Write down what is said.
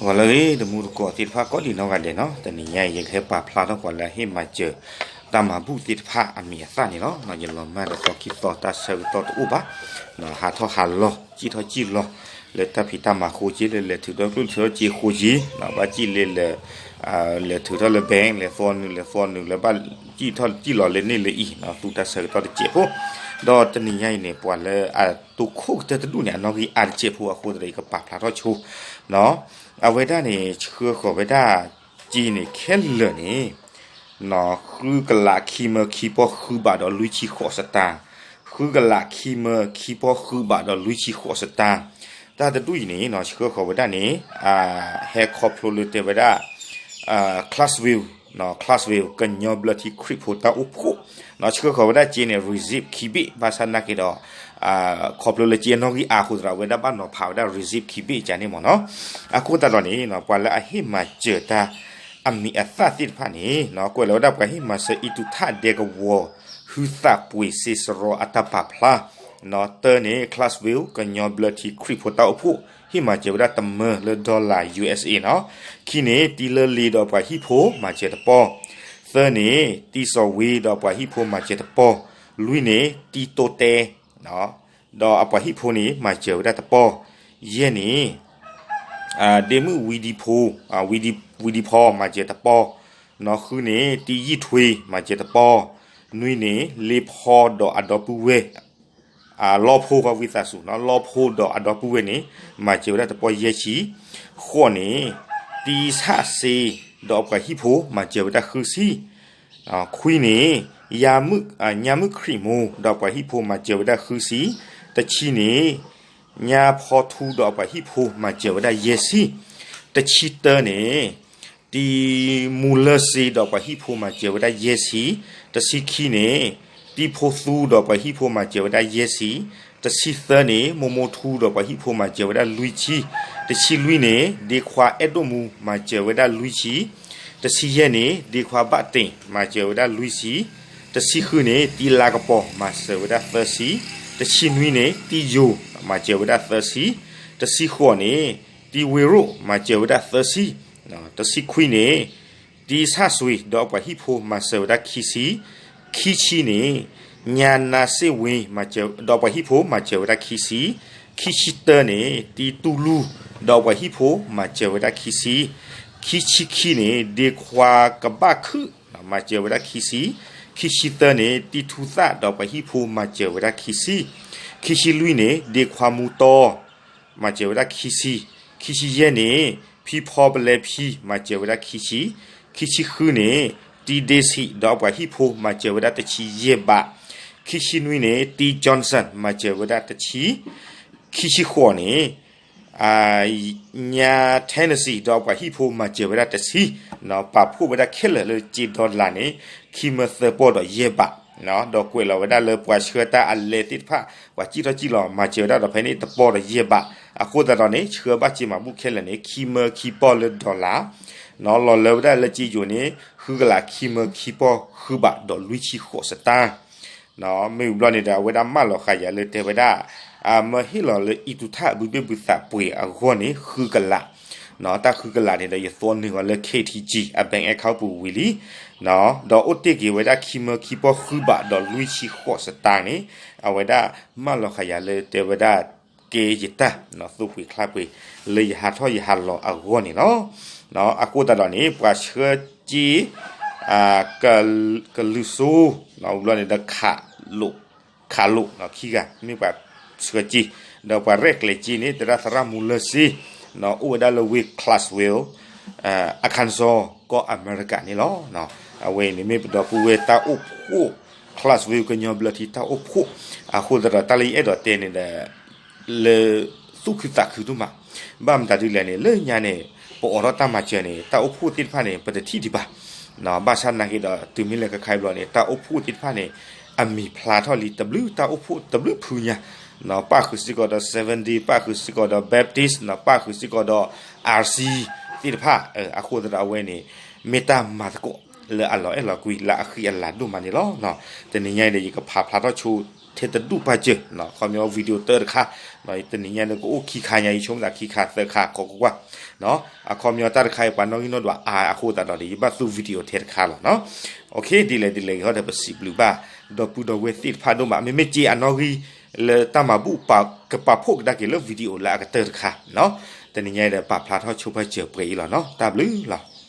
ဂီၤလၢအဂ့ၤ တမူတကိးသ့ၣ်တဖၣ်ကိးဒံးနီၢ်ဂၤဒဲးနီၤ, တနံၤညါအံၤ ယကဟဲပာ်ဖျါထီၣ်ပှၤလၢအဟ့ၣ်မၤစၢၤတၢ်မၤဘူၣ်သ့ၣ်တဖၣ်အမံၤအသၣ်န့ၣ်လီၤ. ယလီၤမၢ်တသီခံသီ တၢ်ဆၢကတီၢ်တအိၣ်ဘၣ်, ဟးထီၣ်ဟးလီၤ စံၣ်ထီၣ်စံၣ်လီၤ လၢတၢ်ဖံးတၢ်မၤအဃိက့ လၢလဲၤထုးထီၣ်ကျိၣ်ထုးထီၣ်စ့အဃိက့ ဘၣ်စံၣ်လၢ လဲၤထုးထီၣ်လၢ bank လဲၤသွီနုာ် လဲၤသွီနုာ် လၢဘၣ်စံၣ်ထီၣ်စံၣ်လီၤလၢန့ၣ်လၢအံၤ သူတၢ်ဆၢကတီၢ်တစဲးဖိ, ဒီးတနံၤညါအံၤန့ၣ် ပှၤလၢအတိခိၣ်ကတၢၢ်တဒူၣ်န့ၣ် အနီၣ်ဂံၢ်အါတစဲးဖိအဃိသတးဒီး ယကပာ်ဖျါထီၣ်ဆိ အဝဲဒၣ်န့ၣ် ဆှၢဃီၤဝဲဒၣ်စ့န့ၣ် ခဲလၢာ်န့ၣ် ဃုကလးခံမၢခံပီၢ်ဃုဘးဒီးလွံၢ်ဆံဃိးစတၢ်, ဃုကလးခံမၢခံပီၢ်ဃုဘးဒီးလွံၢ်ဆံဃိးစတၢ်, တၢ်တဒူၣ်အံၤန့ၣ် ဆှၢဃီၤဝဲဒၣ်န့ၣ် ဟဲခီဖျိလၢတဲဝဲဒၣ် Clarksville, Clarksville ကညီဘျၢထံခရံာ်ဖိတၢ်အိၣ်ဖှိၣ်, ဆှၢဃီၤဝဲဒၣ်စ့န့ၣ် receipt ခံဘ့ၣ် ဘၣ်ဆၣ်နာ်က့ဒီး ခီဖျိလၢစ့အနီၣ်ဂံၢ်အါအဃိသတးဒီး အဝဲဒၣ်ဘၣ်နီၤဖးဝဲဒၣ် receipt ခံဘ့ၣ်ကန့ၣ်မ့ၢ်နီၤ, အဃိသတးဒီးန့ၣ် ပှၤလၢအဟ့ၣ်မၤစၢၤတၢ် အမံၤအသၣ်သ့ၣ်တဖၣ်န့ၣ် ကွဲးလီၤဝဲဒၣ်ပှၤဟ့ၣ်မၤစၢၤအံးတူးထၣ်ဒဲကဝီၤ ဟုသးပှ့ၤစ့စရီအတၢ်ပာ်ဖျါ, တၢန့ၣ် Clarksville ကညီဘျၢထံခရံာ်ဖိတၢ်အိၣ်ဖှိၣ် ဟ့ၣ်မၤစၢၤဝဲဒၣ်တမၢလၢ dollar U S A နီၤ, ခံန့ၣ် တံလၢလ့ဒီးပှၤဟံၣ်ဖိမၤစၢၤတပီၢ်, သၢန့ၣ် တံစီၤဝ့ဒီးပှၤဟံၣ်ဖိမၤစၢၤတပီၢ်, လွံၢ်န့ၣ် တံတိတဲ ဒီးအပှၤဟံၣ်ဖိန့ၣ် မၤစၢၤဝဲဒၣ်တပီၢ်, ယဲၢ်န့ၣ် ဒ့မုၣ်ဝံဒံဖိ, ဝံဒံဖီ မၤစၢၤတပီၢ်, နီၢ်ဃုန့ၣ် တံယံၣ်ထွ့ မၤစၢၤတပီၢ်, နွံန့ၣ် လ့ဖီဒီးအဒီပုၢ်ဝဲၢ်, လီဖိ ဝံသးစူၤ လီဖိဒီးအဒီပုၢ်ဝဲၢ်န့ၣ် မၤစၢၤဝဲဒၣ်တပီၢ်ယဲၢ်ဆံ, ဃိးန့ၣ် တံဆၣ်စ့ဒီးအပှၤဟံၣ်ဖိ မၤစၢၤဝဲဒၣ်ဃုဆံ, ခွံန့ၣ် ညါမုၣ်ခရံာ်မိၢ်ဒီးအပှၤဟံၣ်ဖိ မၤစၢၤဝဲဒၣ်ဃုဆံ, တဆံန့ၣ် ညါဖီထူဒီးအပှၤဟံၣ်ဖိ မၤစၢၤဝဲဒၣ်ယဲၢ်ဆံ, တဆံတၢန့ၣ် တံမူလၢစ့ဒီးပှၤဟံၣ်ဖိ မၤစၢၤဝဲဒၣ်ယဲၢ်ဆံ, တဆံခံန့ၣ် တံဖိသူဒီးပှၤဟံၣ်ဖိ မၤစၢၤဝဲဒၣ်ယဲၢ်ဆံ, တဆံသၢန့ၣ် မိၢ်မိၢ်ထူဒီးပှၤဟံၣ်ဖိ မၤစၢၤဝဲဒၣ်လွံၢ်ဆံ, တဆံလွံၢ်န့ၣ် ဒ့ခွါအဲၣ်ဒိၣ်မူ မၤစၢၤဝဲဒၣ်လွံၢ်ဆံ, တဆံယဲၢ်န့ၣ် ဒ့ခွါဘၣ်တ့ၢ် မၤစၢၤဝဲဒၣ်လွံၢ်ဆံ, တဆံဃုန့ၣ် တံလါကပီၤ မၤစၢၤဝဲဒၣ်သၢဆံ, တဆံနွံန့ၣ် တံယိၤ မၤစၢၤဝဲဒၣ်သၢဆံ, တဆံဃိးန့ၣ် တံဝ့ရိၣ် မၤစၢၤဝဲဒၣ်သၢဆံ, တဆံခွံန့ၣ် တံဆၣ်စွ့ၤဒီးအပှၤဟံၣ်ဖိ မၤစၢၤဝဲဒၣ်ခံဆံ, ခံဆံန့ၣ် ညါနါစ့ၣ်ဝ့ၤ ဒီးအပှၤဟံၣ်ဖိ မၤစၢၤဝဲဒၣ်ခံဆံ, ခံဆံတၢန့ၣ် တံတူလူ ဒီးအပှၤဟံၣ်ဖိ မၤစၢၤဝဲဒၣ်ခံဆံ, ခံဆံခံန့ၣ် ဒ့ခွါကဘၣ်ခုၣ် မၤစၢၤဝဲဒၣ်ခံဆံ, ခံဆံသၢန့ၣ် တံထူသၣ်ဒီးပှၤဟံၣ်ဖိ မၤစၢၤဝဲဒၣ်ခံဆံ, ခံဆံလွံၢ်န့ၣ် ဒ့ခွါမူတီ မၤစၢၤဝဲဒၣ်ခံဆံ, ခံဆံယဲၢ်န့ၣ် ဖံဖီပလဲဖံ မၤစၢၤဝဲဒၣ်ခံဆံ, ခံဆံဃုန့ၣ် တံဒ့ဆံးဒီးအပှၤဟံၣ်ဖိ မၤစၢၤဝဲဒၣ်တဆံယဲၢ်ဘး, ခံဆံနွံန့ၣ် တံ Johnson မၤစၢၤဝဲဒၣ်တဆံ, ခံဆံဃိးန့ၣ် ညါ Tennessee ဒီးအပှၤဟံၣ်ဖိ မၤစၢၤဝဲဒၣ်တဆံ, ပာ်ဖှိၣ်ဝဲဒၣ်ခဲလၢာ်လၢစ့ dollar န့ၣ် ခံမၢသၢပီၢ်ဒီးယဲၢ်ဘး, ဒီးကွဲးလီၤဝဲဒၣ်လၢပှၤဆှၢတၢ်အလဲသ့ၣ်တဖၣ် ပှၤစံၣ်ထီၣ်စံၣ်လီၤ မၤစၢၤဝဲဒၣ်ဒီးဖဲန့ၣ်တပီၢ်ဒီးယဲၢ်ဘး, အဃိသတးဒီးန့ၣ် ဆှၢဘၣ်စ့မၤဘူၣ်ခဲလၢာ်န့ၣ် ခံမၢခံပီၢ်လၢ dollar, လီၤလၢဝဲဒၣ်လၢစ့ယိၤန့ၣ် ဃုကလးခံမၢခံပီၢ်ဃုဘးဒီးလွံၢ်ဆံဃိးစတၢ် မ့ၢ်ဝံၤဘျီန့ၣ်ဒီး အဝဲဒၣ်မၢလီၤဃာ်ယၤလၢတဲဝဲဒၣ် မၢဟ့ၣ်လီၤလၢအံးတူးထၣ်ဘုဘ့ၣ်ဘုသးပှ့ၤအဂီၢ်န့ၣ် ဃုကလး, တၢ်ဃုကလးန့ၣ်ဒီး ယသွီနုာ်အီၤလၢ K T G အ bank account ပူၤဝံၤလံ, ဒီးအိၣ်တ့ၢ်က့ၤဝဲဒၣ်ခံမၢခံပီၢ်ဃုဘးဒီးလွံၢ်ဆံဃိးစတၢ်န့ၣ် အဝဲဒၣ်မၢလီၤဃာ်ယၤလၢတဲဝဲဒၣ် ကဲယတၢ်သူၣ်ဖှံခလၢ်ပှ့ၤ လၢယဟးထီၣ်ယဟးလီၤအဂီၢ်န့ၣ်လီၤ. အဃိသတးဒီးန့ၣ် ပှၤဆှၢစ့ ကလုာ်စိ ဝံၤဘျီန့ၣ်ဒီး ခးလိာ် ခံဂၤ မ့ၢ်ပှၤဆှၢစ့ ဒီးပှၤရဲၣ်ကျဲၤစ့န့ၣ် သရၣ်သရၣ်မူလၢစ့ အိၣ်ဝဲဒၣ်လၢဝ့ၢ် Clarksville, Arkansas ကီၢ်အမဲရကၤန့ၣ်လီၤ. အဝဲအံၤန့ၣ်မ့ၢ်ပဒီပုၢ်ဝဲၢ်တၢ်အိၣ်ဖှိၣ် Clarksville ကညီဘျၢထံတၢ်အိၣ်ဖှိၣ်, အဃိသတးဒီးတၢ်လၢယအဲၣ်ဒိးတဲန့ၣ်ဒီး လၢသူၣ်ခုသးခုဒိၣ်မး, ဘၣ်မတၤဒ်လဲၣ်န့ၣ် လၢညါန့ၣ် ပအိးထီၣ်တၢ်မၤစၢၤန့ၣ် တၢ်အိၣ်ဖှိၣ်သ့ၣ်တဖၣ်န့ၣ် ပတထံၣ်ဒံးဘၣ်, ဘၣ်ဆၣ်နာ်က့ဒီး တုၤမ့ၢ်လၢခဲခါအံၤဘျီန့ၣ် တၢ်အိၣ်ဖှိၣ်သ့ၣ်တဖၣ်န့ၣ် အမံၤဖျါထီၣ်လံ တဘျုးတၢ်အိၣ်ဖှိၣ်တဘျုးဖုညါ, ပၣ်ဃုာ်စ့ၢ်ကီးဒီး Seventh Day, ပၣ်ဃုာ်စ့ၢ်ကီးဒီး Baptist, ပၣ်ဃုာ်စ့ၢ်ကီးဒီး R C သ့ၣ်တဖၣ်, အဃိသတးဒီးအဝဲန့ၣ် မ့ၢ်တၢ်မၤသကိး လၢအလီၤအဲၣ်လီၤကွံလၢအဃံအလၤဒိၣ်မးန့ၣ်လီၤ. တနံၤညါအံၤဒီး ယကဖးဖျါထီၣ်ဆိ ထဲ ထဲတဒူၣ်ပာ်စၢၤ, အခီပညီ video တၢတခါ, တနံၤညါဒီးကအိၣ်ခံခါညါ ယဆိကမိၣ်သးခံခါသၢခါ ကိးကွၢ်, အခီပညီတၢ်တခါအံၤ ပှၤနီၣ်ဂံၢ်နီၣ်ဒွးအါအဃိသတးဒီး ယဘၣ်သူ video ထဲတခါလီၤနီၤ. ဒ်လဲၣ်ဒ်လဲၣ်ဂ့ၤ ဟီဒီးပစံးဘျုးဘၣ် ဒီပုၢ်ဒီဝဲၢ်သ့ၣ်တဖၣ်ဒိၣ်မး, မ့မ့ၢ်က့အနီၣ်ဂံၢ်လၢတၢ်မၤဘူၣ် ကပာ်ဖှိၣ်ကဒါက့ၤလၢ video လၢအကတၢၢ်တခါ, တနံၤညါအံၤဒီးပာ်ဖျါထီၣ်ဆိပာ်စၢၤပှဲၤအံၤလီၤနီၤ, တၢ်ဘျုးလီၤ.